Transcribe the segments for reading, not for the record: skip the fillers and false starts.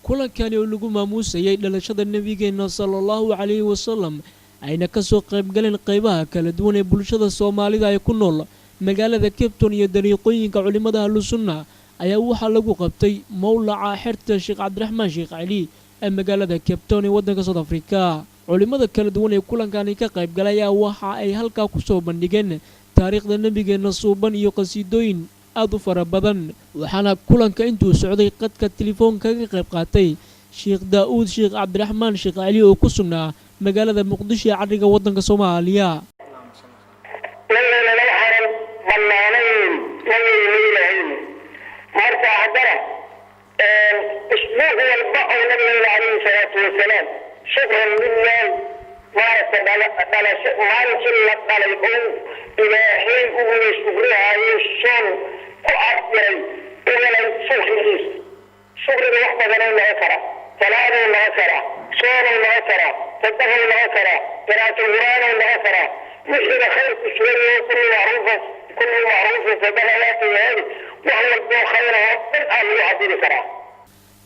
Kulankani oo lagu maamuusayay dhalashada Nebigeenna sala Allahu calayhi wasalam, ayna kasoo qaybgaleen qeybaha kala duwan ee bulshada Soomaalida ay ku nool magaalada Cape Town iyo dariiqooyinka culimmada Ahlu Sunna, ayaa waxaa lagu qabtay mowlaca xerta Sheekh Cabdiraxmaan Sheekh Cali ee magaalada Cape Town ee waddanka South Africa. Culimmada kala duwan ee kulankani ka qaybgalay ayaa waxa ay halkaa kusoo bandhigeen taariikhda Nebigeenna suuban iyo qasiidooyin aad u fara badan, waxaana kulanka intuu socday qadka telefoonka kaga qayb qaatay Sheekh Daa-uud Sheekh Cabdiraxmaan Sheekh Cali oo ku sugnaa magaalada Muqdisho ee carriga waddanka Soomaaliya. Nabigeena waxaanan banaanayn nabiga ilahayn. Marka haddana isbuuc walba oo nabigeena calayhi salaatu wasalaam, shukran lilah, maaragta dhalasho maalinkii la dhalay oo Ilaahay ugu shukrihayo, soon ku afjiray, u helay shukrigiis. Shukriga wax badanuu noqon karaa: salaaduu noqon karaa, soonuu noqon karaa, sadaquu noqon karaa, qiraatul Qur'aanuu noqon karaa, wixiina khayrku sugan yahay. Kullu macruufin, kullu macruufin sadaqa waatiyahay. Wax walboo khayr oo dhan aa lagu cabiri karaa.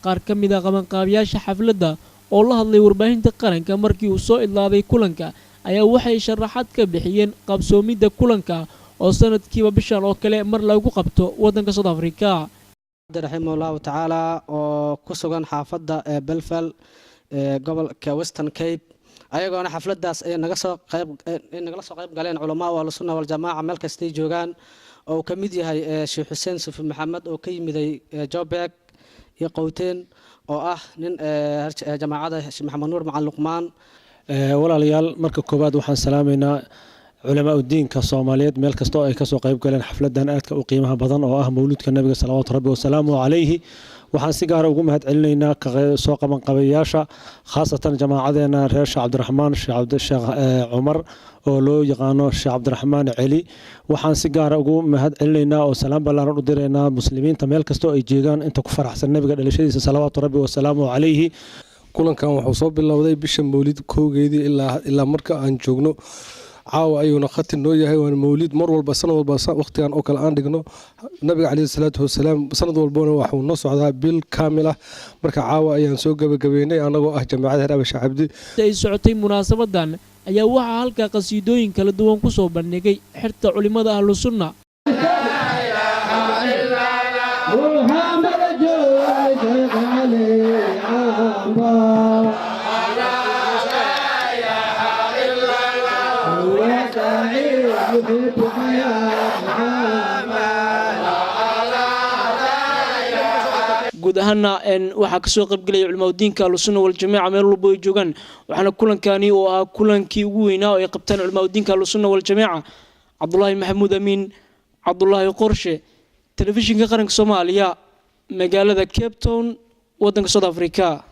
Qaar ka mid ah qabanqaabiyaasha xafladda oo la hadlay warbaahinta qaranka markii uu soo idlaaday kulanka ayaa waxay sharaxaad ka bixiyeen qabsoomidda kulanka oo sanadkiiba bishan oo kale mar lagu qabto waddanka South Africa. Raximah Allahu tacaala, oo ku sugan xaafadda ee Bellville ee gobolka Western Cape, ayagoona xafladaas ay naga soo qayb ay nagala soo qayb galeen culamaa Ahlusunna Waljamaaca meel kastay joogaan, oo uu ka mid yahay Sheekh Xuseen Sufi Maxamed oo ka yimiday Joburg iyo Qowteen, oo ah nin jamaacada Sheekh Maxamed Nuur Macalin Luqmaan. Walaalayaal, marka koowaad waxaan salaamaynaa culamaa udiinka Soomaaliyeed meel kasta oo ay kasoo qayb galeen xafladan aadka u qiimaha badan oo ah mawluudka Nabiga salawaatu Rabbi wasalaamuhu calayhi. Waxaan si gaara ugu mahad celinaynaa soo qabanqabayaasha, khaasatan jamaacadeena reer Sheekh Cabdiraxmaan Sheekh Cumar oo loo yaqaano Sheekh Cabdiraxmaan Celi. Waxaan si gaara ugu mahad celinaynaa oo salaam ballaaran u diraynaa muslimiinta meel kasta oo ay jeegaan, inta ku faraxsan Nabiga dhalashadiisa salawaatu Rabbi wasalaamuhu calayhi. Kulankan wuxuu soo bilowday bisha mawlid 1-geedii ilaa marka aan joogno caawa ayuuna khatin noo yahay. Waana mawlid mar walba, sanad walba waqtigan oo kale aan dhigno Nabiga caleyhi salaatu wasalaam. Sanad walbana waxuu noo socdaa bil kaamil ah. Marka caawa ayaan soo gabagabeynay anagoo ah Jamaacada Heer Abasha Cabdi. Ay socotay munaasabadan ayaa waxaa halkaa qasiidooyin kala duwan ku soo bandhigay xerta culimmada Ahlu Sunna. Guud ahaana waxaa kasoo qaybgelaya culimaadudiinka Ahlusunna Waljamiica meel walbo ay joogaan, waxaana kulankani oo ahaa kulankii ugu weynaa oo ay qabtaan culimaadudiinka Ahlusunna Waljamiica. Cabdulaahi Maxamuud Amiin, Cabdulaahi Qorshe, Telefishinka Qaranka Soomaaliya, magaalada Cape Town, wadanka South Africa.